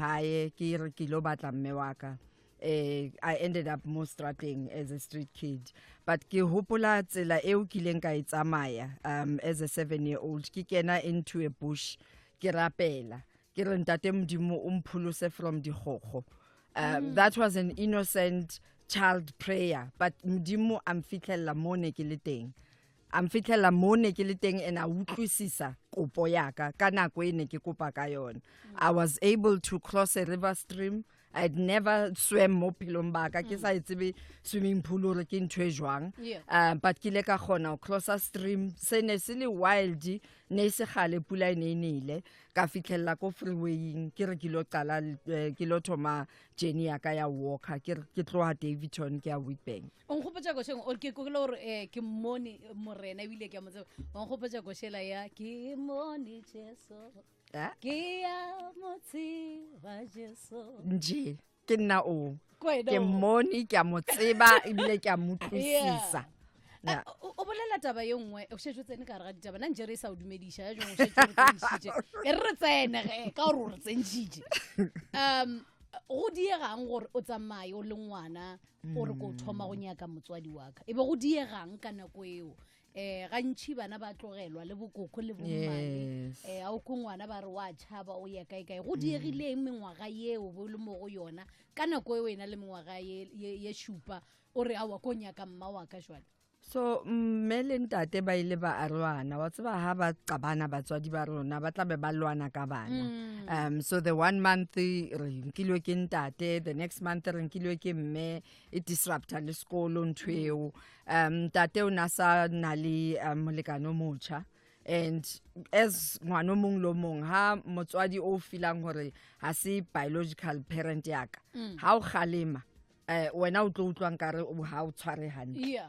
gae ke re ke lo batla mme wa ka. I ended up mo strateng as a street kid, but ke hopola tsela eo ke ileng ka e tsamaya as a 7-year-old ke kena into a bush, ke rapela ke re, "Ntate Modimo, o mpholose from dikgokgo." That was an innocent child prayer, but Modimo a mfitlhella mo ne ke le teng, a mfitlhella mo ne ke le teng and a utlwisisa kopo yaka ka nako e ne ke kopa ka yona. I was able to cross a river stream. I'd never swam mo phelong ba ka, ke sa e tsebe swimming pool hore ke ntho e jwang. But ke ile ka kgona ho crossa stream se ne se le wild, ne e se gale pula e ne e nele, ka fitlhella ko freewaying ke re ke lo qala, ke lo thoma journey ya ka ya walker, ke re ke tloha Daveyton ke ya Witbank. O nkgopotša košeng o ke kwele gore ke mmone Morena ebile ke a mo tseba. O nkgopotša košela ya "Ke mmone Jesu". Ah? Ke a mo tseba Jesu. Nje ke nna o. Ke wena ke o. mmone, ke a mo tseba ebile ke a mo utlwisisa. Eh, o bolela taba ye nngwe, o šetše o tsene ka gare ga ditaba. Nna ntše re e sa o dumediša ya jong, o šetše o re tsentšhitše. E re re tsene ge ka gore o re tsentšhitše. Go diegang gore o tsamaye o le ngwana, o re ko thoma go nyaka motswadi wa ka, e be go diegang ka nako eo? Gantšhi bana ba tlogelwa le bokoko le bommane. A o ko ngwana ba re wa tšhaba, o ya kae kae. Go diegileng mengwaga yeo bo le mo go yona ka nako eo e na le mengwaga ye 7, o re aowa ko nyaka mma wa ka jwale? So mme le ntate ba ile ba arwana, wa tseba ha ba qabana batswadi ba rona ba tla be ba lwana ka bana. So the one month re nkilwe ke ntate, the next month re nkilwe ke mme, e disrupta le sekolo ntho eo. Ntate o na sa na le molekane o motjha, and as ngwana o mong le o mong, ha motswadi o feelang hore ha se biological parent yaka, ha o kgalema, wena o tlo utlwa nkare ha o tshware hantle.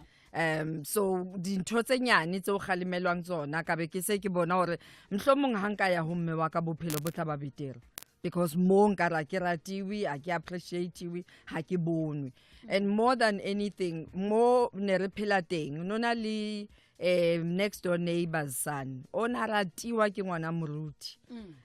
So dintho tse nyane tse o kgalemelwang tsona, ka be ke se ke bona hore mohlomong ha nka ya ho mme wa ka, bophelo bo tla ba betere, because mo nkare ha ke ratiwe, ha ke appreciatiwe, ha ke bonwe. And more than anything, mo ne re phela teng, no na le next door neighbor's son o na ratiwa ke ngwana moruti.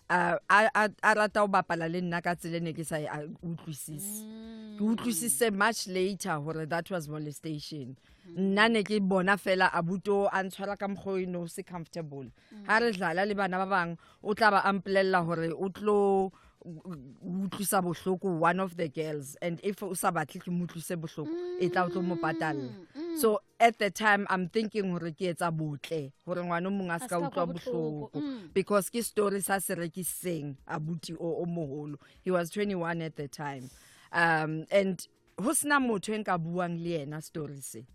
A rata ho bapala le nna ka tsela e ne ke sa e utlwisise. Ke utlwisise much later hore that was molestation. Nna ne ke bona fela abuto a ntshwara ka mokgwa o e ne o se comfortable. Ha re dlala le bana ba bang, o tla ba a mpolella hore o tlo utlwisa bohloko one of the girls, and if o sa batle ke mo utlwise bohloko, e tla o tlo mo patalla. So at the time I'm thinking hore ke etsa botle hore ngwana o mongwe a se ka A ska utlwa kwa bohloko. bohloko, because ke story sa se rekisitseng abuti o moholo. He was 21 at the time, and ho sena motho e nka buang le yena story se,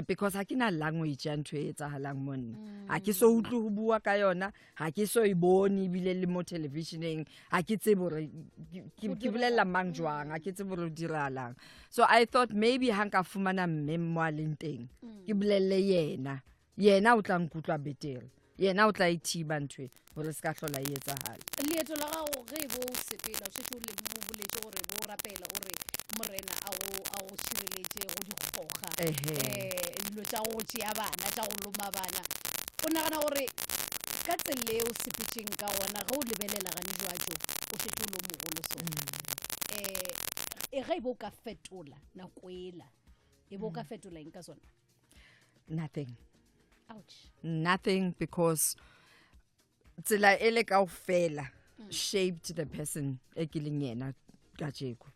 because ha ke na language ya ntho e etsahalang mo nna. Ha ke so utlwe ho bua ka yona, ha ke so e bone ebile le mo televisioneng. Ha ke tsebe hore ke bolella mang jwang, ha ke tsebe hore ho dirahalang. So I thought maybe ha nka fumana mme mo a leng teng, ke bolelle yena, yena o tla nkutlwa betere, yena o tla e thiba ntho e hore se ka hlola e etsahala. Leeto la gago ge e bo o sepela, o šetše o le o boletše gore bo o rapela, o re Morena a go šireletše go dikgoga, dilo tša go tšea bana, tša go loma bana. O nagana gore ka tsela e o sepetšeng ka gona, ge o lebelela gane jwatšo o šetše o le o mogolo, so ge e bo o ka fetola nako ela, e bo o ka fetola eng ka sona? Nothing. Ouch. Nothing, because tsela e le kaofela shaped the person e ke leng yena kajeko.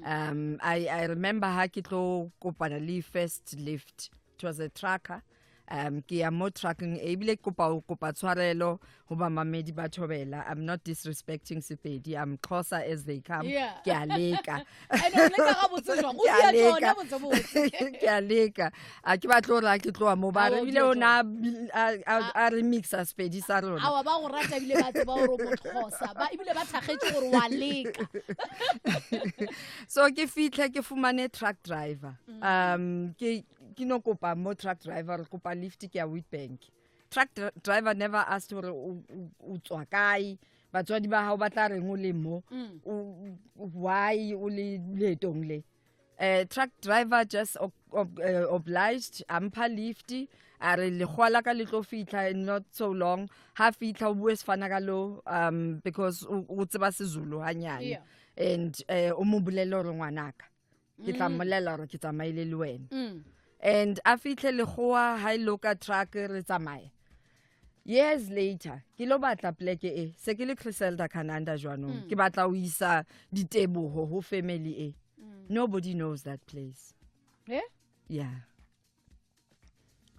I remember ha ke tlo kopana le first lift, it was a trucker. Ke ya mo trucking, ebile ke kopa ho kopa tshwarelo ho bamamedi ba Thobela. I'm not disrespecting Sepedi, I'm Xhosa as they come. Ke a leka. And o leka gabotse jwang? O Ke a dia tsona leka. botse botse. Ke a leka. A ke batle hore ha ke tloha mo ba re Awa, o ebile dia o na a remixa Sepedi sa rona. Awa, ba go rata ebile ba tseba gore o Moxhosa. Ba ebile ba thakgetše gore wa leka. So ke fitlhe ke fumane truck driver. Ke no kopa mo truck driver, re kopa lift ke ya Witbank. Truck driver never asked hore o tswa kae, batswadi ba hao ba tla reng o le mo, why o le leetong le. Truck driver just obliged, a mpha lift, A re lekgowa la ka le tlo fitlha in not so long. Ha fitlha o bue sefana ka lo because o tseba Sezulu hanyane. And o mo bolelle hore ngwanaka. Ke tla mmolela hore ke tsamaile le wena. And a fitlhe lekgowa ha e loka truck re tsamaye. Years later, ke lo batla pleke e, se ke le Criselda Kananda jwanong. Ke batla ho isa diteboho ho family e. Nobody knows that place. Eh? Yeah.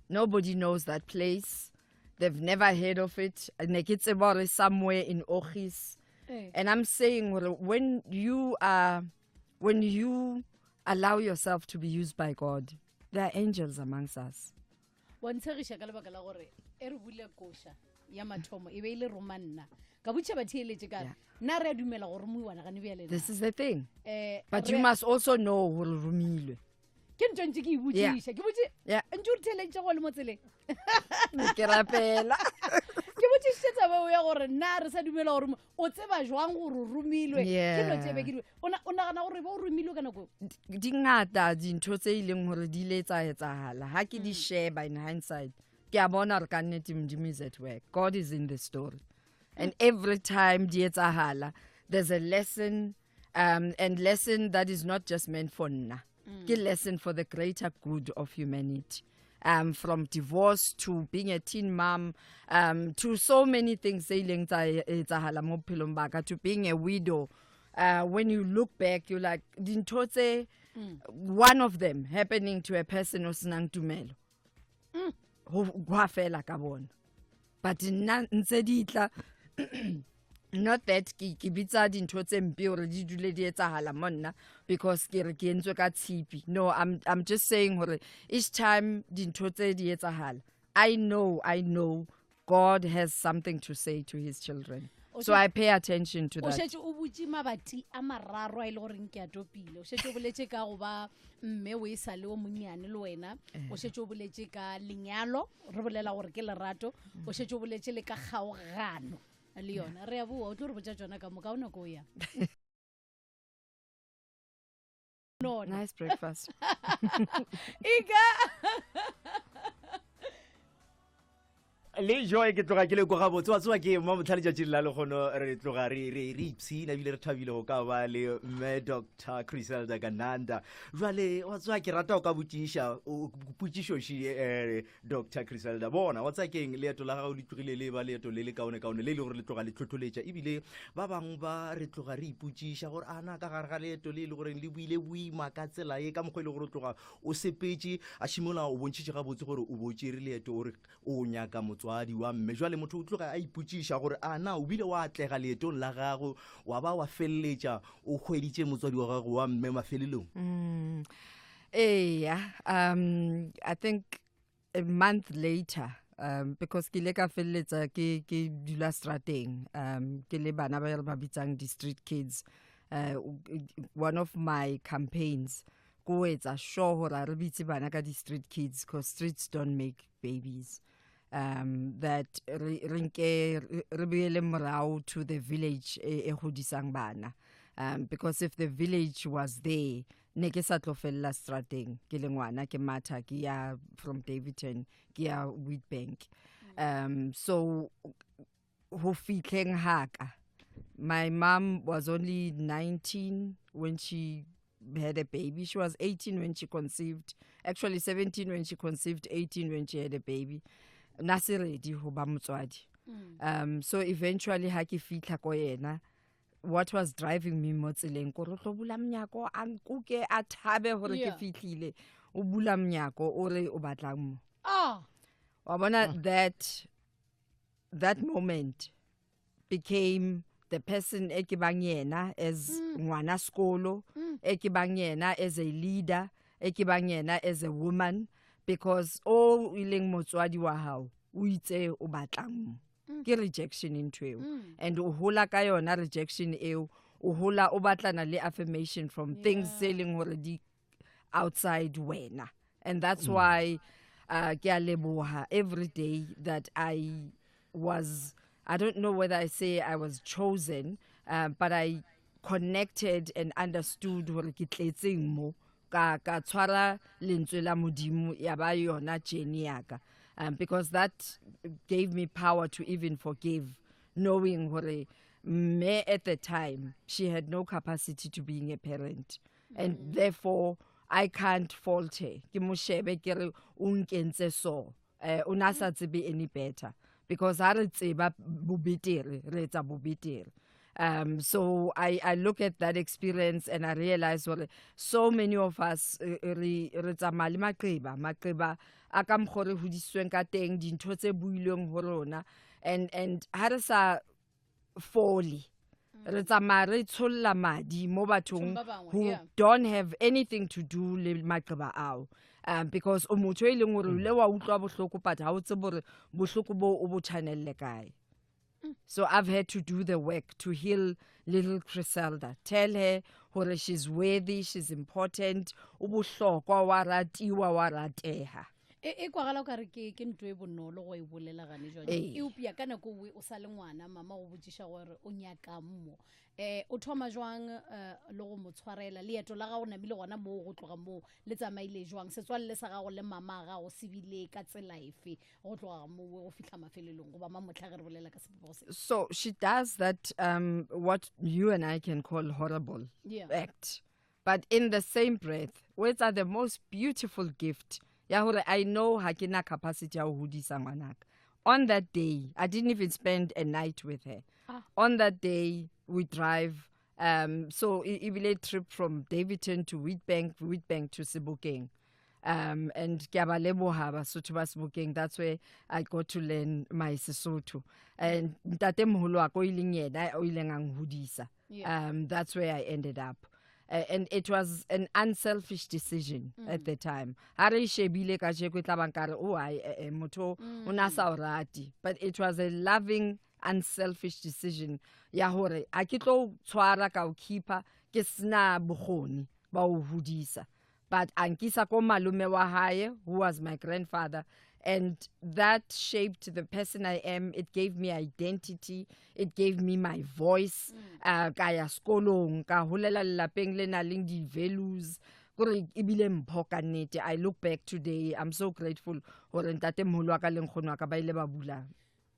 Nobody knows that place. They've never heard of it. Ne ke tseba hore somewhere in Ogies. And I'm saying hore when you allow yourself to be used by God, there are angels amongst us. Wa ntshegiša ka lebaka la gore e re bule koša ya mathomo e be e le roma nna. Ka botša ba theeletše ka re, nna re a dumela gore romiwa na gane bjale na. This is the thing. But you must also know gore romilwe. Ke ntho ntse ke e botšiša. Ke botše, ntse o re theeleditše go le mo tseleng. Ke rapela. Ke botšišitše taba eo ya gore nna re sa dumela gore o tseba jwang gore o romilwe. Ke dilo tse be ke di-, o o nagana gore ba o romilwe ka nako eo? Di ngata dintho tse e leng gore di ile tsa etsahala. Ha ke di sheba in hindsight, ke a bona gore ka nnete Modimo is at work. God is in the story. And every time di etsahala, there's a lesson, and lesson that is not just meant for nna. Ke lesson for the greater good of humanity. From divorce to being a teen mom, to so many things tse ileng tsa etsahala mo bophelong ba ka, to being a widow. When you look back, you're like, dintho tse, one of them happening to a person o senang tumelo. Ho hwa fela ka bona. But nna ntse di tla, not that ke bitsa dintho tse mpe hore di dule di etsahala mo nna, because ke re ke entswe ka tshipi. No, I'm just saying hore each time dintho tse di etsahala, I know God has something to say to his children. So I pay attention to O that. šetše o butše mabati a mararo a e le goreng ke a topile. O šetše o boletše ka go ba mme o e sa le o monnyane le wena. O šetše o boletše ka lenyalo, re bolela gore ke lerato. O šetše o boletše le ka kgaogano le yona. Re a boa, o tlo re botša tšona ka moka, o nako o ya. Nona. Nice breakfast. Ika. Le Joy ke tloga ke le ko gabotse, wa tseba ke mo motlha letšatšing la lekgono re tloga re ipshina ebile re thabile go ka ba le mme Doctor Criselda Kananda. Jwale wa tseba ke rata go ka botšiša, potšišoši, Doctor Criselda, bona wa tseba keng leeto la gago le tlogile le ba leeto le le kaone-kaone le e le gore le tloga le tlhotlholetša, ebile ba bangwe ba re tloga re ipotšiša gore a na ka gare ga leeto le e le goreng le buile boima ka tsela e ka mokgwa e le gore o tloga o sepetše a šimola o bontšhitše gabotse gore o bo tšere leeto o re o nyaka motswadi wa mme. Jwale motho o tloga a ipotšiša gore a na o bile wa atlega leetong la gago wa ba wa feleletša o hweditše motswadi wa gago wa mme mafelelong. Eya, I think a month later, because ke ile ka feleletsa ke dula strateng, ke le bana ba re ba bitsang di-street kids. One of my campaigns ko etsa sure gore a re bitse bana ka di-street kids, because streets don't make babies. That re nke re boele morao to the village e godisang bana, because if the village was there, ne ke sa tlo fella strateng ke le ngwana ke matha ke ya from Daveyton ke ya Witbank. So ho fitlheng haka, my mom was only 19 when she had a baby. She was 18 when she conceived, actually 17 when she conceived, 18 when she had a baby. Na se ready ho ba motswadi. So eventually ha ke fihla ko yena, what was driving me mo tseleng ko re tlo bula monyako a nkuke a thabe hore ke fihlile. O bula monyako o re o batlang mo. Wa bona that moment became the person e ke bang yena as ngwana sekolo, e ke bang yena as a leader, e ke bang yena as a woman, because o ileng motswadi wa hao o itse o batlang mo. Ke rejection ntho eo. And o hola ka yona rejection eo, o hola o batlana le affirmation from things tse leng hore di outside wena. And that's why ke a leboha every day that I was, I don't know whether I say I was chosen, but I connected and understood hore ke tletseng mo. Ka tshwara lentswe la Modimo ya ba yona journey ya ka. Because that gave me power to even forgive, knowing hore mme at the time she had no capacity to being a parent, and therefore I can't fault her. Ke mo shebe ke re o nkentse so, o na sa tsebe any better, because ha re tseba bobetere re etsa bobetere. So I look at that experience and I realize hore so many of us re tsamaya le maqeba, maqeba a ka mokgwa re hodisitsweng ka teng, dintho tse builweng ho rona, and ha re sa fole re tsamaya re tsholla madi mo bathong Bathong ba bangwe, who don't have anything to do le maqeba ao, because o motho e leng hore o ile wa utlwa bohloko, but ha o tsebe hore bohloko bo o bo channelle kae. So I've had to do the work to heal little Criselda. Tell her hore she's worthy, she's important, o bohlokwa, wa ratiwa, wa rateha. E kwagala o kare ke ntho e bonolo go e bolela gane jwale. Eupša ka nako nngwe o sa le ngwana, mama go botšiša gore o nyakang mo, o thoma jwang le go mo tshwarela? Leeto la gago namile gona moo, go tloga moo le tsamaile jwang? Setswalle sa gago le mama a gago se bile ka tsela efe go tloga moo go fihla mafelelong goba mamotlha ge re bolela ka sebopego se? So she does that, what you and I can call horrible act. But in the same breath, words are the most beautiful gift. Ya hore I know ha ke na capacity ya ho hodisa ngwanaka. On that day, I didn't even spend a night with her. On that day, we drive. So e bile trip from Daveyton to Witbank, Witbank to Sebokeng. And ke a ba leboha Basotho ba Sebokeng. That's where I got to learn my Sesotho. And ntate moholo wa ka o ileng yena o ileng a nhodisa. That's where I ended up. And it was an unselfish decision at the time. Ha re e shebile kajeko e tla ba nkare, oh, ai, motho o na sa o rate. But it was a loving, unselfish decision ya hore ha ke tlo tshwara ka o keeper ke sena bokgoni ba ho hodisa. But a nkisa ko malome wa hae, who was my grandfather, and that shaped the person I am. It gave me identity, it gave me my voice. Ka ya sekolong, ka holela lelapeng le nang le di-values, kore ebile mpho ka nnete. I look back today, I'm so grateful hore ntate moholo wa ka le nkgono wa ka ba ile ba bula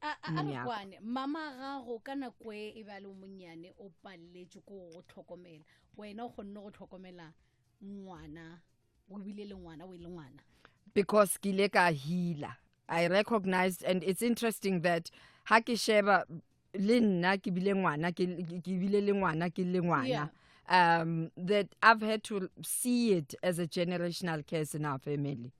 A re monyako. Kwane mama gago ka nako e e be a le monnyane o paleletse ko go tlhokomela wena, o kgonne go tlhokomela ngwana, o bile le ngwana o e le ngwana? Because ke ile ka heala. I recognized, and it's interesting that ha ke sheba le nna ke bile ngwana, ke bile le ngwana ke le ngwana, that I've had to see it as a generational curse in our family,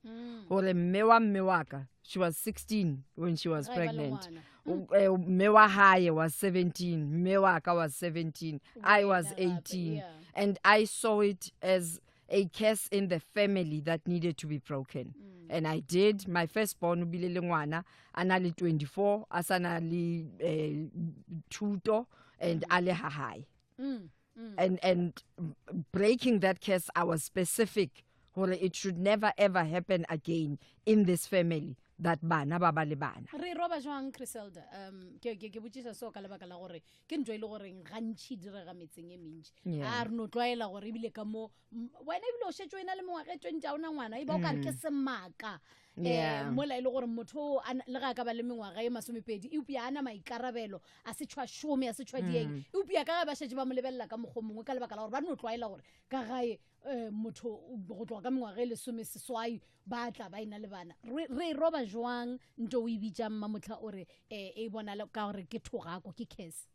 hore mme wa mme wa ka, she was 16 when she was Ga e ba le pregnant. ngwana. Mme wa hae was 17, mme wa ka was 17, I was Wena gape, 18, and I saw it as a curse in the family that needed to be broken, and I did. My firstborn o bile le ngwana a na le 24, a sa na le thuto and a le ha hae. And breaking that curse, I was specific hore it should never ever happen again in this family that bana ba ba le bana. Re roba jwang, Criselda? Ke botšiša so ka lebaka la gore ke ntho e le goreng gantši e direga metseng e mentši. A re no tlwaela gore ebile ka mo wena ebile o šetse o ena le mengwaga e 20, a ona ngwana, e ba o kare ke semaka. Mola e le gore motho o le ga a ka ba le mengwaga e 20, eupša a na maikarabelo, a se tshwa šome, a se tshwa dieng, eupša ka ge ba šetse ba mo lebelela ka mokgwa o mongwe ka lebaka la gore ba no tlwaela gore ka gae motho go tloga ka mengwaga e 18 ba tla ba ena le bana. Re e roba jwang nto o e bitsang mamotlha o re e bonala ka gore ke thogako, ke curse?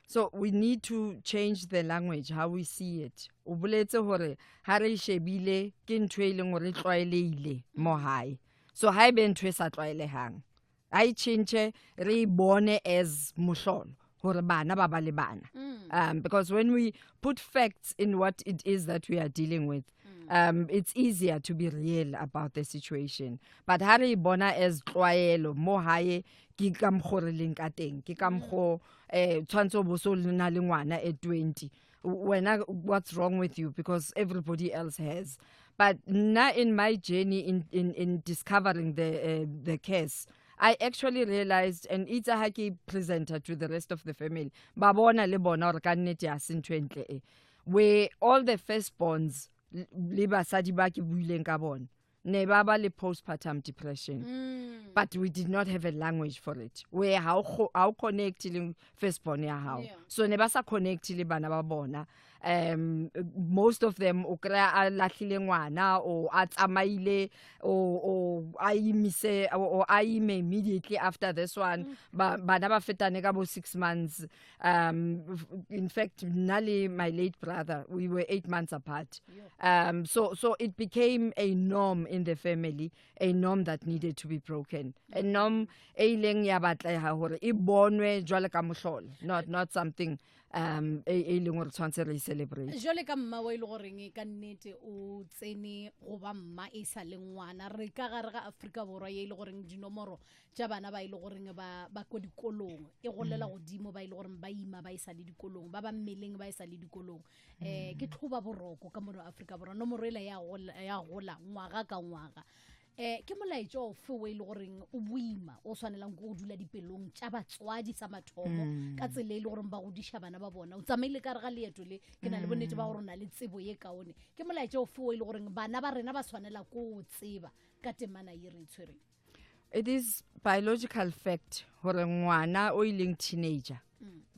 So we need to change the language, how we see it. O boletse hore ha re e shebile ke ntho e leng hore e tlwaelehile mo hae, so ha ebe ntho e sa tlwaelehang ha e tjhentjhe, re e bone as mohlolo hore bana ba ba le bana, because when we put facts in what it is that we are dealing with, it's easier to be real about the situation. But ha re e bona as tlwaelo mo hae, ke ka mokgo re leng ka teng, ke ka mokgo tshwantse o bo so na le ngwana at 20, wena what's wrong with you, because everybody else has. But nna, in my journey in discovering the curse, I actually realized, and itse ha ke presenter to the rest of the family, ba bona le bona hore ka nnete ha se ntho e ntle e, where all the firstborns le basadi ba ke buileng ka bona. ne ba ba le postpartum depression mm. but we did not have a language for it where ha o connect le firstborn ya hao yeah. so ne ba sa connect le bana ba bona um most of them o kry a lahlile ngwana o a tsamaile o a imise o a ime immediately after this one mm. ba bana ba fetane ka bo 6 months um in fact nna le my late brother we were 8 months apart um so so it became a norm in the family a norm that needed to be broken a norm e ileng ya batlega gore e bonwe jwale ka mohlolo not not something um e e leng gore tshwanetse re e celebrate jwale ka mma wa e le goreng ka nnete o tsene go ba mma e sa le ngwana re ka gare ga aforika borwa ye e le goreng dinomoro tša bana ba e le goreng ba ba ko dikolong e golela mm. godimo ba e le goreng ba ima ba e sa le dikolong ba ba mmeleng ba e sa le dikolong um ke tlhoba boroko ka mono aforika borwa nomoro ela ya gola ngwaga ka ngwaga um ke molaetša ofe o e le goreng o boima o tshwanelang ke go dula dipelong tša batswadi sa mathomo mm. ka tsela e le goreng ba godiša bana ba bona o tsamaile ka re ga leeto le ke na le bonnete ba gore o na le tsebo ye kaone ke molaetša ofe o e le goreng bana ba rena ba tshwanela ko o tseba ka temana ye re e tshwereng it is biological fact gore ngwana o e leng teenager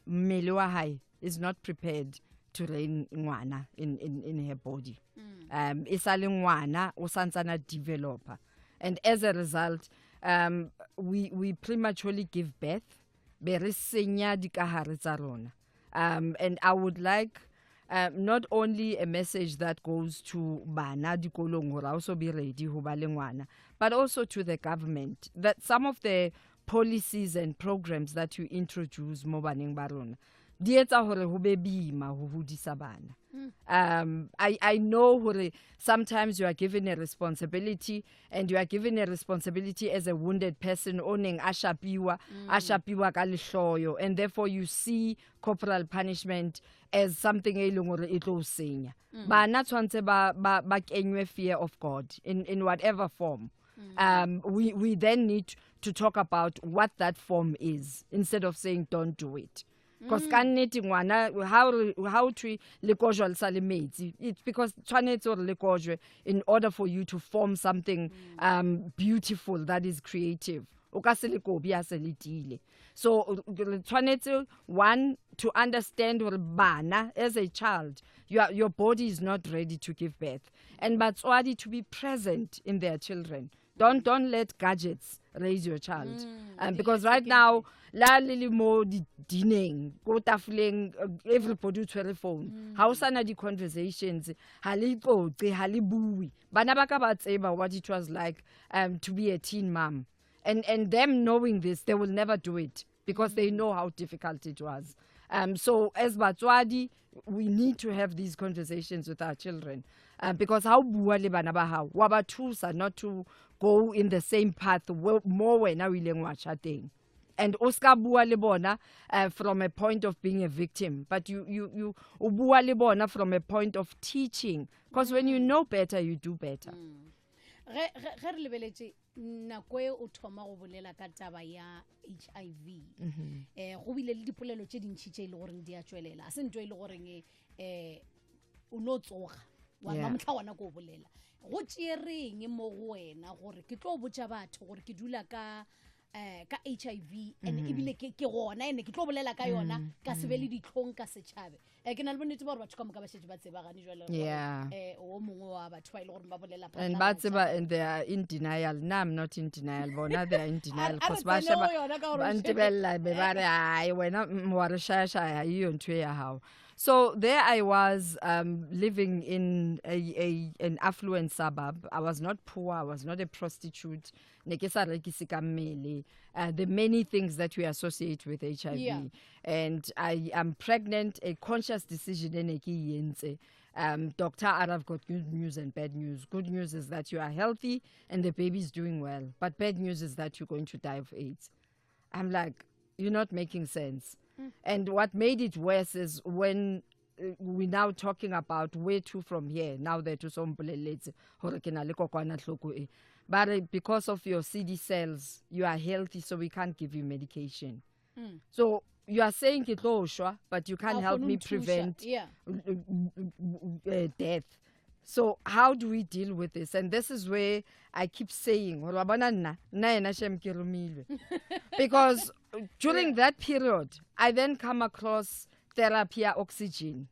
mmele wa hae is not prepared to rain ngwana in, in, in her body mm. um e sa le ngwana o santsana developer and as a result um we, we prematurely give birth be re senya dikahare tsa rona um and i would like um, not only a message that goes to bana dikolong gore also be ready ho ba le ngwana but also to the government that some of the policies and programs that you introduce mo baneng ba rona di etsa hore ho be boima ho hodisa bana mm. um i i know hore sometimes you are given a responsibility and you are given a responsibility as a wounded person o neng a shapiwa mm. a shapiwa ka lehloyo and therefore you see corporal punishment as something e leng gore e tlo senya mm. bana tshwantse ba ba ba kenywe fear of god in in whatever form mm. um we we then need to talk about what that form is instead of saying don't do it because ka nnete ngwana ha o thwe le kojwa le sa le metsi it's because tshwanetse gore le kojwe in order for you to form something um beautiful that is creative o ka se le kobi a se le tiile so re tshwanetse one to understand gore bana as a child your, your body is not ready to give birth and batswadi to be present in their children don't don't let gadgets raise your child mm, um, because right now la le le mo dineng ko tafoleng uh, everybody o tshwere phone mm. ha o sana di-conversations ha le tlotle ha le bue bana ba ka ba tseba what it was like um, to be a teen mom and and them knowing this they will never do it because they know how difficult it was um, so as batswadi we need to have these conversations with our children uh, because how bua le bana ba hao wa ba thusa not to go in the same path mo wena o ileng wa tjha teng and o ska bua le bona uh, from a point of being a victim but you you you o bua le bona from a point of teaching because when you know better you do better mm. ge re lebeletše nako e o thoma go bolela ka taba ya h i v um mm-hmm. eh, go bile le dipolelo tše dintšhi tše e le goreng di a tšwelela a se nto e le goreng um o no tsoga wa yeah. motlha gona ko o bolela go tšereng mo go wena gore ke tlo botša batho gore ke dula ka eh ka HIV and mm. ebile ke ke gona ene ke tlo bolela ka yona mm. ka se be le mm. ditlhong ka setšhabe eh ke na le bonnete ba gore batho ka moka ba šetše ba tseba gane jwale eh o mongwe wa batho ba ile e gore ba bolela and ba tseba and they are in denial na i'm not in denial bona they are in denial because ba sheba ba ntebella be ba re ai wena wa re shaya shaya iyo ntho ya hao So there I was um, living in a, a, an affluent suburb. I was not poor. I was not a prostitute. Ne ke sa rekise ka mmele. Uh, the many things that we associate with HIV. Yeah. And I am pregnant, a conscious decision e ne ke e entse. Um, doctor, I've got good news and bad news. Good news is that you are healthy and the baby is doing well. But bad news is that you're going to die of AIDS. I'm like, you're not making sense. Mm. And what made it worse is when uh, we're now talking about where to from here now that o so mpoleletse gore ke na le kokwanahloko e ba re because of your cd cells you are healthy so we can't give you medication mm. so you are saying ke tlo shwa but you can't help me prevent yeah. uh, death. So how do we deal with this? And this is where I keep saying, gore wa bona nna, nna ena shem ke romilwe. Because during that period, I then come across therapy ya oxygen.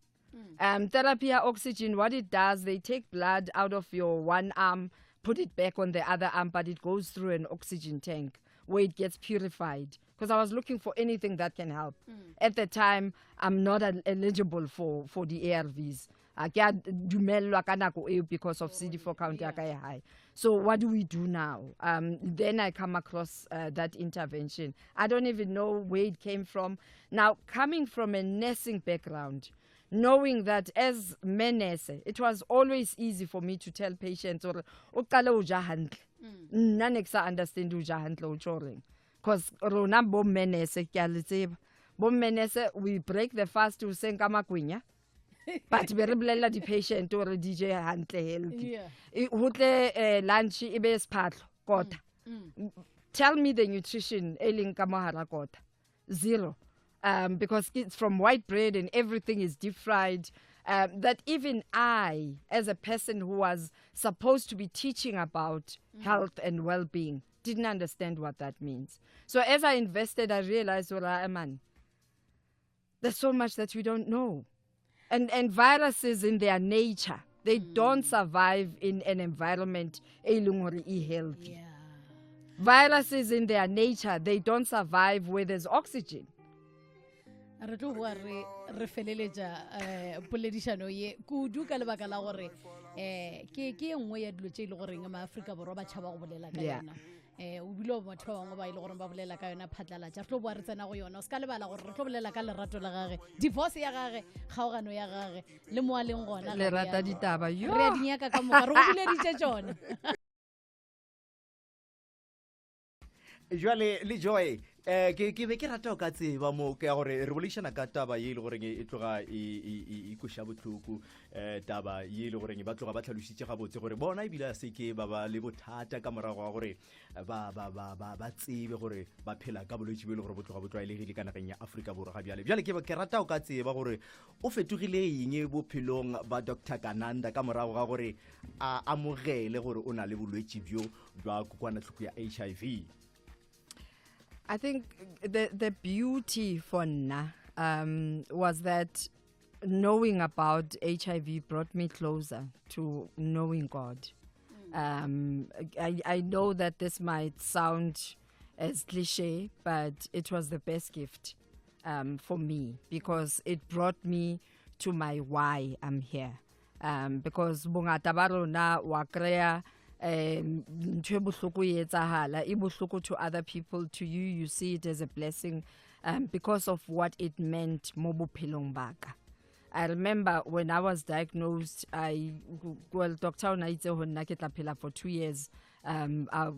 Therapy ya oxygen, what it does, they take blood out of your one arm, put it back on the other arm, but it goes through an oxygen tank where it gets purified. Because I was looking for anything that can help. At the time, I'm not eligible for the ARVs. A ke a dumellwa ka nako eo because of CD4 count ya ka e high. So what do we do now? Then I come across that intervention. I don't even know where it came from. Now, coming from a nursing background, knowing that as menese, it was always easy for me to tell patients, or o qale o ja hantle. Nna ne ke sa understand o ja hantle o tjho reng. Because rona bo menese ke a le tseba. Bo menese, we break the fast hoseng ka makwenya. But be re bolella di-patient gore di je hantle healthy. Ho tle lunch e be sephatlo kota. Tell me the nutrition e leng ka mohara kota. Zero. Because it's from white bread and everything is deep fried. That even I, as a person who was supposed to be teaching about health and well-being, didn't understand what that means. So as I invested, I realized, well, man, there's so much that we don't know. And viruses in their nature, they don't survive in an environment e leng hore e healthy. Viruses in their nature, they don't survive where there's oxygen. Re tlo boa re feleletša poledišano ye kudu ka lebaka la gore ke e nngwe ya dilo tše e le goreng maAfrika Borwa ba tšhaba go bolela ka yona. O bile batho ba bangwe ba e le goreng ba bolela ka yona phatlalatša. Re tlo boa re tsena go yona. O se ka lebala gore re tlo bolela ka lerato la gage, divorce ya gage, kgaogano ya gage le mo a leng gona. Le rata ditaba, yo. Re a di nyaka ka moka, re go buleditše tšona. Jwale le Joy, ke be ke rata o ka tseba mo ke ya gore re boledišana ka taba ye e le goreng e tloga e kweša bohloko, taba ye e le goreng ba tloga ba tlhalositše gabotse gore bona ebile a se ke ba ba le bothata ka morago ga gore ba tsebe gore ba phela ka bolwetši bo e le gore bo tloga bo tlwaelegile ka nageng ya Afrika Borwa ga bjale. Bjale ke rata o ka tseba gore o fetogile eng bophelong ba Doctor Kananda ka morago ga gore a amogele gore o na le bolwetši bjo bja kokwanahloko ya HIV. I think the beauty for nna was that knowing about HIV brought me closer to knowing God. I know that this might sound as cliche, but it was the best gift for me because it brought me to my why I'm here. Because bongata ba rona wa kry-a ntho e bohloko e etsahala, e bohloko to other people, to you, you see it as a blessing because of what it meant mo bophelong ba ka. I remember when I was diagnosed, doctor o na itse ho nna ke tla phela for 2 years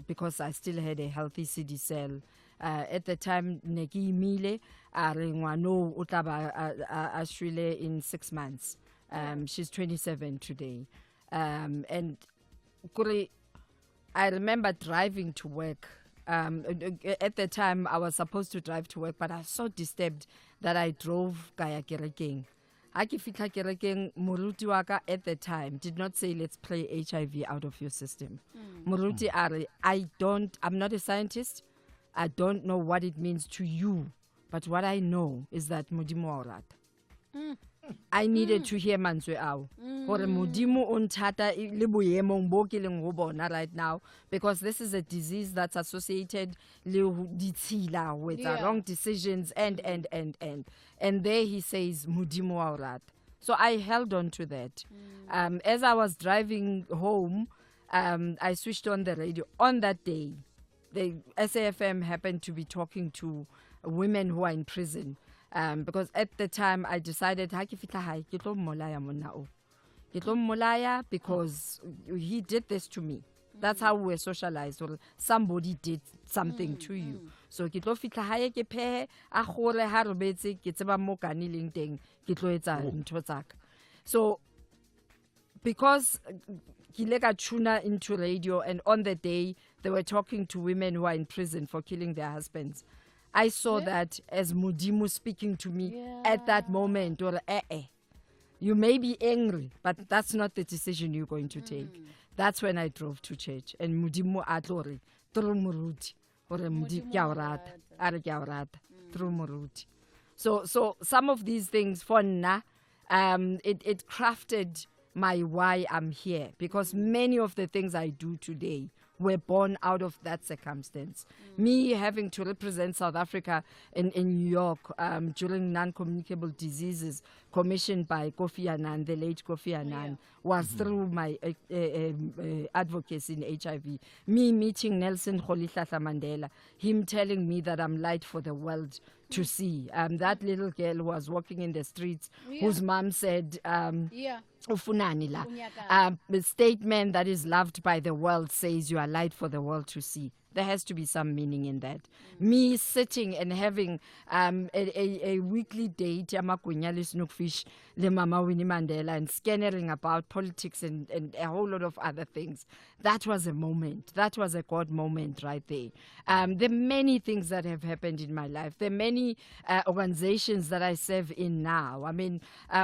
because I still had a healthy CD cell. At the time, ne ke imile, a re ngwano o tla ba a shwele in 6 months. She's 27 today. And kore, I remember driving to work. At the time, I was supposed to drive to work, but I was so disturbed that I drove ka ya kerekeng. Ha ke fihla kerekeng, moruti wa ka at the time did not say, let's pray HIV out of your system. Moruti a re, I don't, I'm not a scientist. I don't know what it means to you. But what I know is that Modimo wa o rata. I needed to hear mantswe ao. Gore Modimo o nthata le boemong bo ke leng ho bona right now, because this is a disease that's associated le ho ditshila, ho etsa wrong decisions and. And there he says, Modimo wa o rata. So I held on to that. As I was driving home, I switched on the radio. On that day, the SAFM happened to be talking to women who are in prison. Because at the time I decided, ha ke fihla hae, ke tlo mmolaya monna o. Ke tlo mmolaya because he did this to me. That's how we were socialized, or somebody did something to you. So ke tlo fihla hae ke phehe, a kgore ha robetse, ke tseba mo kane leng teng, ke tlo etsa ntho tsa ka. So because ke ile ka tune into radio, and on the day they were talking to women who are in prison for killing their husbands, I saw that as Modimo speaking to me at that moment. Or. You may be angry, but that's not the decision you're going to take. That's when I drove to church. And Modimo a tlo re, through moruti, gore Modimo ke a o rata. A re ke a o rata, through moruti. So some of these things for nna, it crafted my why I'm here, because many of the things I do today were born out of that circumstance. Me having to represent South Africa in New York during non-communicable diseases commissioned by Kofi Annan, the late Kofi Annan, was through my advocacy in HIV. Me meeting Nelson Rolihlahla Mandela, him telling me that I'm light for the world to see. That little girl who was walking in the streets, whose mom said, ufunani la. Unyaka. The statement that is loved by the world says you are light for the world to see. There has to be some meaning in that. Me sitting and having a weekly date, amagwinya le snookfish le Mama Winnie Mandela, and scattering about politics and a whole lot of other things. That was a moment. That was a God moment right there. There are many things that have happened in my life. There are many organizations that I serve in now.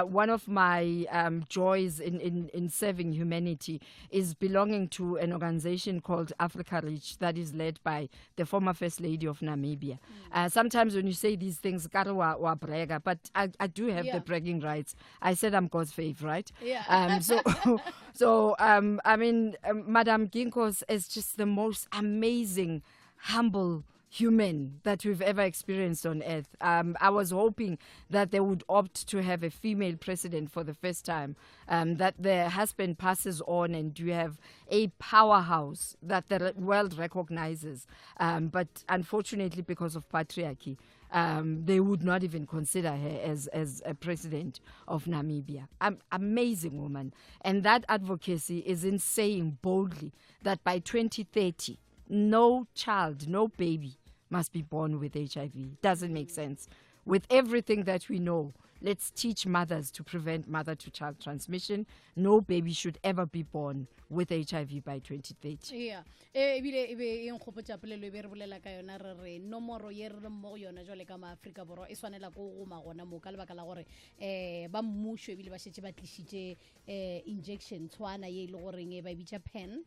One of my joys in serving humanity is belonging to an organization called Africa Reach that is led by the former First Lady of Namibia. Sometimes when you say these things, kare wa bragger, but I do have the bragging rights. I said I'm God's favorite, right? So, Madame Geingos is just the most amazing, humble human that we've ever experienced on earth. I was hoping that they would opt to have a female president for the first time, that the husband passes on and you have a powerhouse that the world recognizes. But unfortunately, because of patriarchy, they would not even consider her as a president of Namibia. Amazing woman. And that advocacy is in saying boldly that by 2030, no child, no baby must be born with HIV. Doesn't make sense. With everything that we know, let's teach mothers to prevent mother-to-child transmission. No baby should ever be born with HIV by 2030. Yeah. Ebile e be e nkgopotša polelo e be re bolela ka yona, re re nomoro ye re leng mo go yona jwale ka maAfrika Borwa e swanela ko go goma gona mo, ka lebaka la gore ba mmušo ebile ba šetše ba tlišitše injection tshwana ye e le goreng e ba e bitša pen,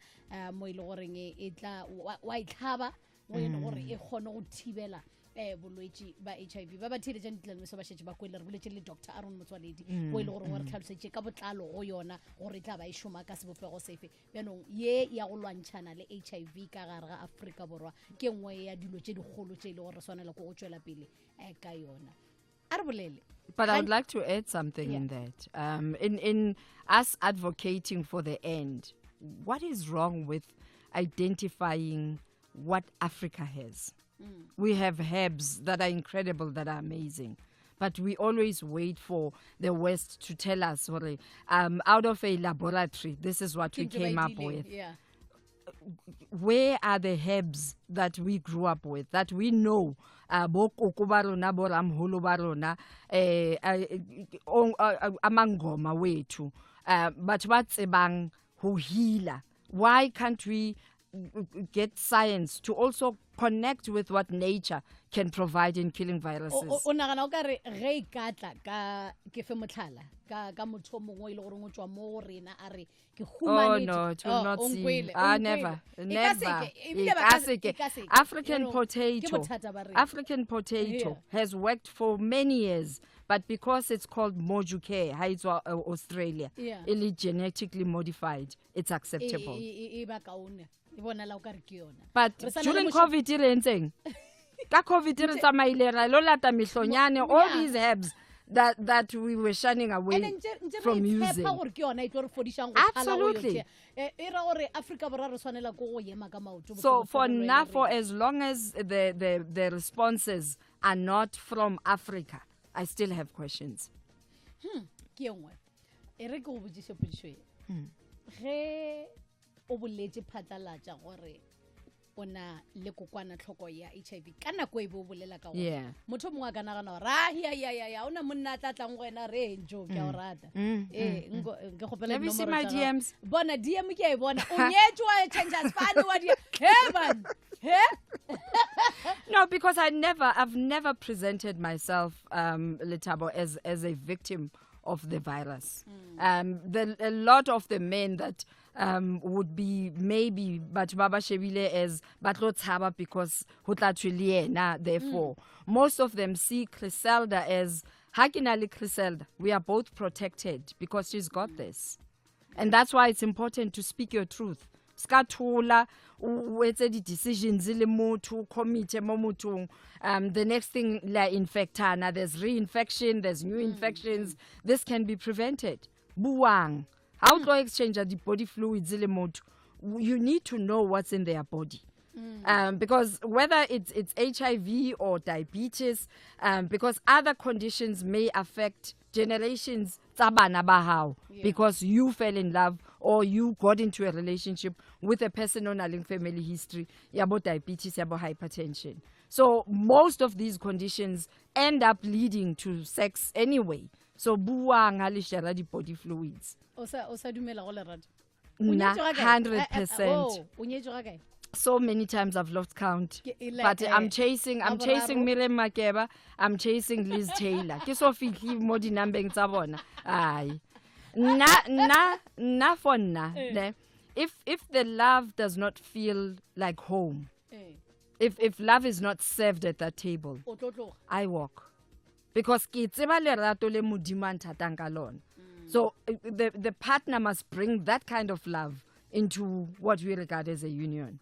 mo e le goreng e tla wa e tlhaba mo e le gore e kgone go thibela bolwetši ba HIV. Ba ba theeletšang ditlalemeso ba šetše ba kwele, re boletše le Doctor Aaron Motsoaledi, o e le gore wa re tlhaloseditše ka botlalo go yona gore e tla ba e šoma ka sebopego sefe. Bjanong ye ya go lwantšhana le HIV ka gare ga Afrika Borwa ke nngwe ya dilo tše dikgolo tše e le gore re swanela ke go tšwela pele ka yona. A re bolele. But I would like to add something in that. In us advocating for the end, what is wrong with identifying what Africa has? We have herbs that are incredible, that are amazing. But we always wait for the West to tell us, sorry, out of a laboratory, this is what we Ke ntho ba came up e with. Yeah. Where are the herbs that we grew up with, that we know? Bo koko ba rona, bo ramholo ba rona, amangoma wethu, batho ba tsebang ho healer. Why can't we get science to also connect with what nature can provide in killing viruses? O nagana o ka re ge e ka tla ka, ke fe motlhala, ka motho o mongwe e le goreng o tswa mo go rena a re ke Oh, humanetse. no, it will Oh, not o see. nkwele, o nkwele. Never, E ka never. seke, E ebile ba ka ka se- seke. e ka seke. African Jalo, ke potato. bothata ba rena. African potato has worked for many years, but because it's called Moducare, ha e tswa, Australia, e le genetically modified, it's acceptable. E ba kaone. E bonala o ka re ke yona. But Re sa na le during mošomo. COVID re entseng? Ka COVID re tsamaile ra lo lata mehlonyane, all these herbs that we were shunning away And ntse re from itshepa using. gore ke yona e tlo re fodišang go phala go yo Absolutely. tšea. E ra gore Afrika Borwa re swanela ko go ema ka maoto So bohloko for re now, lwele for rena. as long as the responses are not from Africa, I still have questions. Ke e nngwe. E re ke go botšiše potšišo e. Ge o boletše phatlalatša gore o na le kokwanahloko ya HIV, ka nako e be o bolela ka gona, motho o mongwe a ka nagana gore, ah, ya, ya, ya, ya, o na monna a tla tlang go wena, re, Njo, ke a o rata. Ee, nke kgopela Have you seen dinomoro my tsa gago. DMs? Bona, DM ke a e bona. O nyetšwe, wa change sefane, wa di-, He, man. He? No, because I've never presented myself, Lethabo, as a victim of the virus. Um, the, a lot of the men that um, would be maybe batho ba ba shebile as ba tlo tshaba because ho tla thwe le yena therefore most of them see Criselda as ha ke na le Criselda we are both protected because she's got this and that's why it's important to speak your truth ska thola o etse di-decisions le motho o commite mo mothong um the next thing la infectana there's reinfection there's new infections this can be prevented buang ha o tlo exchange di-body fluids le motho you need to know what's in their body um, because whether it's it's HIV or diabetes, um, because other conditions may affect generations tsa bana ba hao because you fell in love or you got into a relationship with a person o nang le family history ya bo diabetes ya bo hypertension. So most of these conditions end up leading to sex anyway. So buang ha le share di-body fluids. O sa o sa dumela go lerato. O Nna nyetšwe ga kae? 100%. Eh, eh, oh, o nyetšwe ga kae? so many times I've lost count. Ke- e le- But eh, I'm chasing, I'm ga chasing boraro. Miriam Makeba, I'm chasing Liz Taylor. Ke so fihli mo dinambeng tsa bona. Ai. Nna nna nna for nna, Eh. ne. If if the love does not feel like home, Eh, if love is not served at that table, o tlo tloga. I walk. Because ke tseba lerato le Modimo a nthatang ka lona. So the partner must bring that kind of love into what we regard as a union.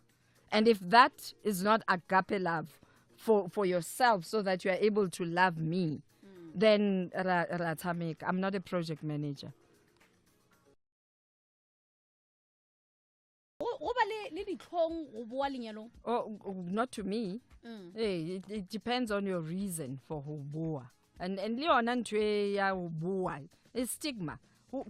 And if that is not agape love for yourself so that you are able to love me, then ra tshameka. I'm not a project manager. Go go ba le le ditlhong go boa lenyalong. Oh, not to me. Hey, it depends on your reason for ho boa. And le yona ntho e ya ho boa is stigma.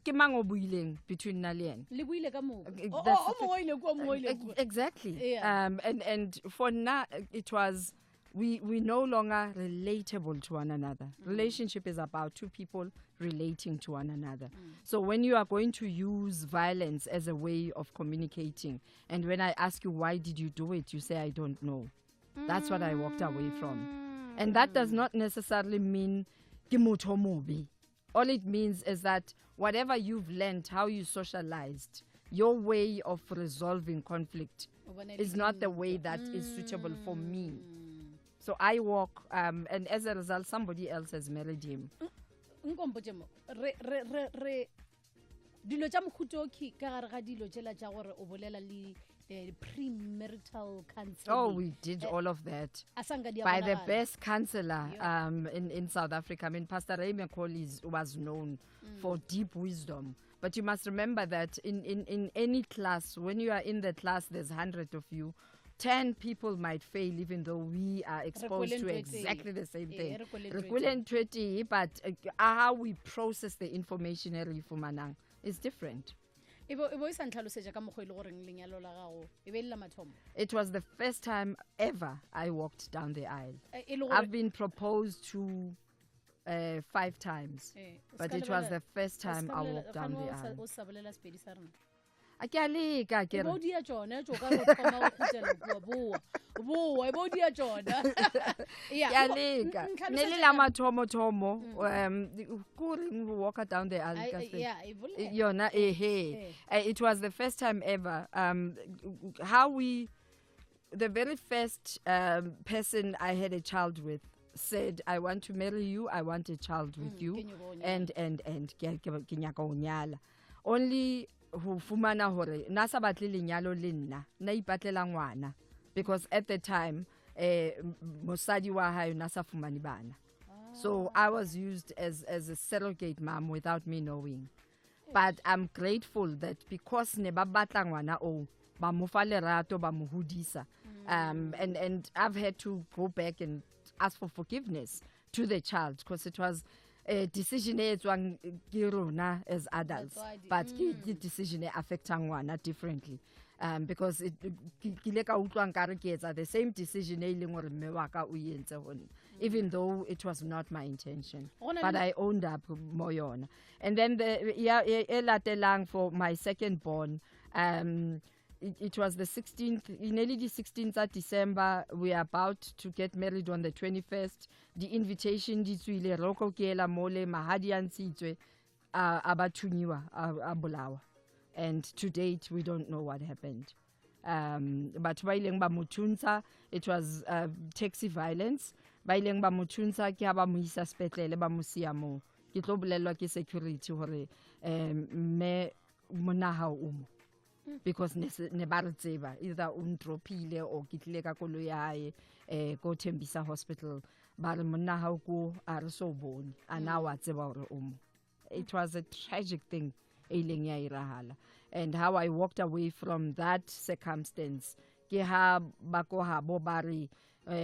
Ke mang o buileng between nna le yena? Le buile ka moka. O That's o the mongwe o ile kua, o mongwe o ile kua. Exactly. Yeah. And for now, it was we no longer relatable to one another. Relationship is about two people relating to one another. So when you are going to use violence as a way of communicating, and when I ask you why did you do it, you say I don't know. That's what I walked away from. And that does not necessarily mean ke motho o mobe. All it means is that whatever you've learned, how you socialized, your way of resolving conflict O bona e le is not the way that is suitable for me. So I walk, and as a result, somebody else has married him. Nko mpotše mo re re re re dilo tša mohuta o ke ka gare ga dilo tšela tša gore o bolela le premarital counseling. Oh, we did all of that. A sa nka di a By the bonagala. best counselor in South Africa. I mean, Pastor Ray McCauley was known for deep wisdom. But you must remember that in any class, when you are in the class, there's 100 of you. 10 people might fail, even though we are exposed kwele to ntho e tee. exactly the same Eh, thing. re kwele Re ntho e kwele ntho e tee, but how we process the information e re e fumanang is different. E bo e bo e sa ntlhalosetša ka mokgwa e le goreng lenyalo la gago e be e le la mathomo. It was the first time ever I walked down the aisle. Eh, e le I've gore been proposed to 5 times, Eh, o but ska it was lebala- the first o time ska I bolela- walked down kgane the o sa- aisle. o sa bolela Sepedi sa rena. A ke a leka, ke E bo re. dia tšona, tšo ka re o thoma go khutela kua, boa, boa, e bo dia tšona. Yeah, Ke a nko- leka. ntlhalosetša Ne le la ka- mathomo-thomo, ko reng ho walk down the aisle Ai, ka ai, Sepedi? yeah, e bolela. Yona, ehe. It was the first time ever. How we, the very first person I had a child with said, I want to marry you, I want a child with you, Ke nyaka ho nyala. and ke nyaka ho nyala. Only ho fumana hore na sa batle lenyalo le nna, na ipatlela ngwana, because at the time, mosadi wa hae na sa fumane bana. So I was used as a surrogate mom without me knowing. But I'm grateful that because ne ba batla ngwana o, ba mo fa lerato, ba mo hodisa. And I've had to go back and ask for forgiveness to the child, because it was a decision e etswang ke rona as adults, Batswadi. but ke decision e affectang ngwana differently. Because it, ke ile ka utlwa nkare ke etsa the same decision e leng hore mme wa ka o e entse ho nna, even though it was not my intention, Go na le but I owned up mo yona. And then the ya e latelang for my second born, it was the 16th, in early the 16th of December. We are about to get married on the 21st. The invitation di tswile, roko ke ela mole, mahadi a ntshitswe. A ba thunyiwa, a bolawa, and to date we don't know what happened. Batho ba ileng ba mo thuntsha, it was taxi violence. Ba ileng ba mo thuntsha ke ha ba mo isa sepetlele, ba mo siya moo. Ke tlo bolellwa ke security hore mme monna hao o mo, because ne ba re tseba either o ndropile or ke tlile ka koloi ya hae ko Tembisa Hospital. Ba re monna hao ko a re so bone a na wa tseba hore o mo. It was a tragic thing e ileng ya irahala. And how I walked away from that circumstance ke ha ba ko habo ba re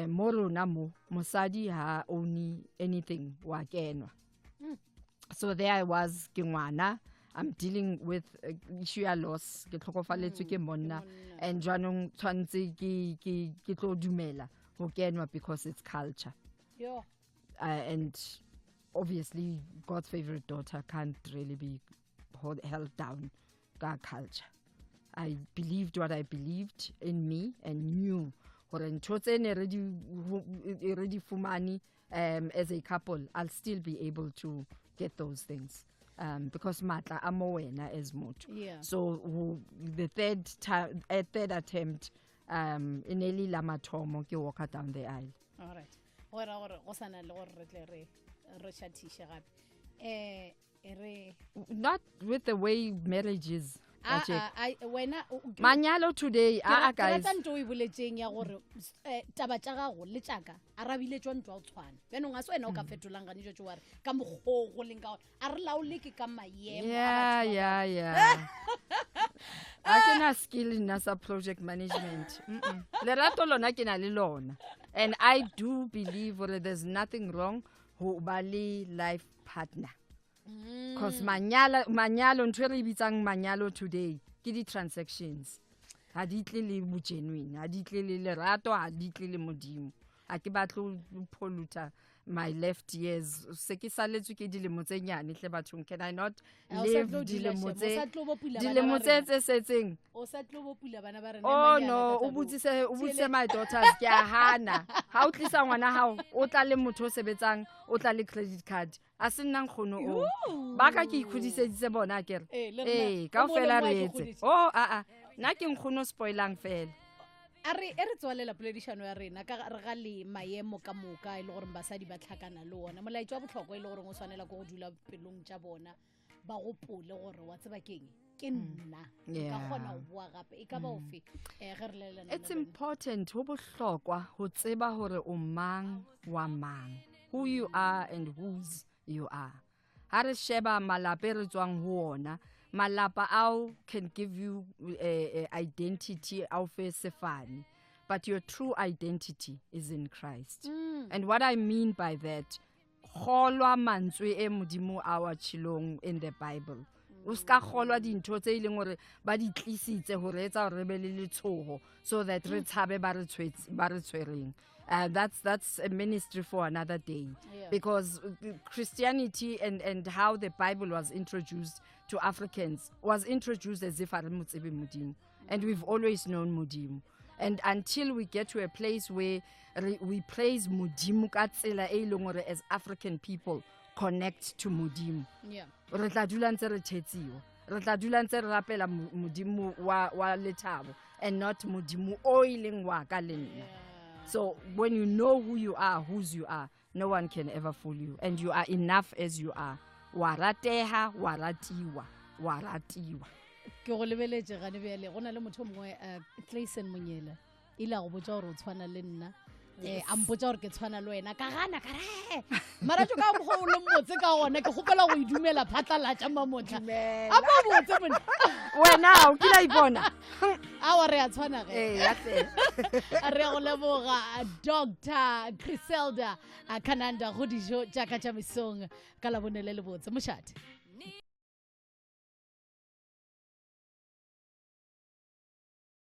mo rona mo mosadi ha own anything, wa kenwa. So there I was, ke ngwana, I'm dealing with issue ya loss, ke tlhokofaletswe ke monna, and jwanong tshwantse ke tlo dumela ho kenwa because it's culture. Yo. And obviously God's favorite daughter can't really be held down ka culture. I believed what I believed in me and knew hore ntho tse ne re di fumane as a couple, I'll still be able to get those things because matla a mo wena as motho. So the third time, third attempt, e ne le la mathomo ke walk down the aisle. All right. Go ra gore go sana le gore re tle re shathishe gape. Re not with the way marriage is. Wena manyalo today, guys. Ke rata ntho o e boletseng ya gore taba tša gago le tšaka a rabile tšwa ntwa o tshwana. Bjanong a se wena o ka fetolang gane jwa tšo wa re ka mokgwa o go leng ka gona. A re laole ke ka maemo a batho ba bangwe. A ke na skill nna sa project management. Lerato lona ke na le lona. And I do believe gore there's nothing wrong ho ba le life partner. Because manyalo ntho e re bitsang manyalo today ke di transactions. Ha di tle le bo genuine, ha di tle le lerato, ha di tle le Modimo. Ha ke batle ho pollute my left years. Se ke saletswe ke dilemo tse nyane hle bathong. Can I not Ha o sa live tlo dula dilemo shame, o tse sa tlo bo pula bana dilemo ba tse rena. tse setseng? O sa tlo bo pula bana ba rena, Oh, manyana no, ka o tsa botsise, o bo. botsise my daughters, ke a hana. Ha o tlisa ngwana hao, o tla le motho o sebetsang, o tla le credit card. A se nna nkgono o. Ooh. Ba ka ke ikgodiseditse bona akere. Eh, le rena, Eh, o kaofela mo le re mo a etse. ke Oh, a a. Nna ke nkgono spoilang fela. A re, e re tswalela poledišano ya rena ka re ga le maemo ka moka e le gore basadi ba tlhakana le ona. Molaetša wa bohlokwa e le gore o swanela ke go dula pelong tša bona, ba gopole gore wa tseba keng, ke nna. Nka kgona go boa gape, e ka ba ofe, ge re lelelana It's le wena. important, ho bohlokwa ho tseba hore o mang wa mang, who you are and whose you are. Ha re sheba malapa e re tswang ho ona, malapa ao can give you identity ao fe sefane, but your true identity is in Christ. And what I mean by that, kgolwa mantswe e Modimo a wa tshilong in the Bible. O ska kgolwa dintho tse e leng hore ba di tlisitse hore etsa hore re be le letshoho so that re tshabe ba re tshwetse, ba re tshwereng. That's a ministry for another day. Because Christianity and how the Bible was introduced to Africans was introduced as if re mo tsebe Modimo. And we've always known Modimo. And until we get to a place where we praise Modimo ka tsela e leng hore as African people connect to Modimo. Re tla dula ntse re thetsiwa. Re tla dula ntse re rapela Modimo wa lethabo and not Modimo o e leng wa ka le nna. So when you know who you are, whose you are, no one can ever fool you. And you are enough as you are. Wa rateha, wa ratiwa, wa ratiwa. Ke go lebeletše gane bjale, go na le motho o mongwe, Clayson Monyela, ile a go botša gore o tshwana le nna. A mpotša gore ke tshwana le wena, ka gana, ka re, mara tšo ka mokgwa o leng botse ka gona, ke kgopela go e dumela phatlalatša mamotla. Dumela. A ba botse monna. Wena, o kile a ipona? Aowa, re a tshwana ge. Ee, ya fela. Re a go leboga, Doctor Criselda Kananda, go dijo tša ka tša mesong ka Labone le lebotse. Mošate.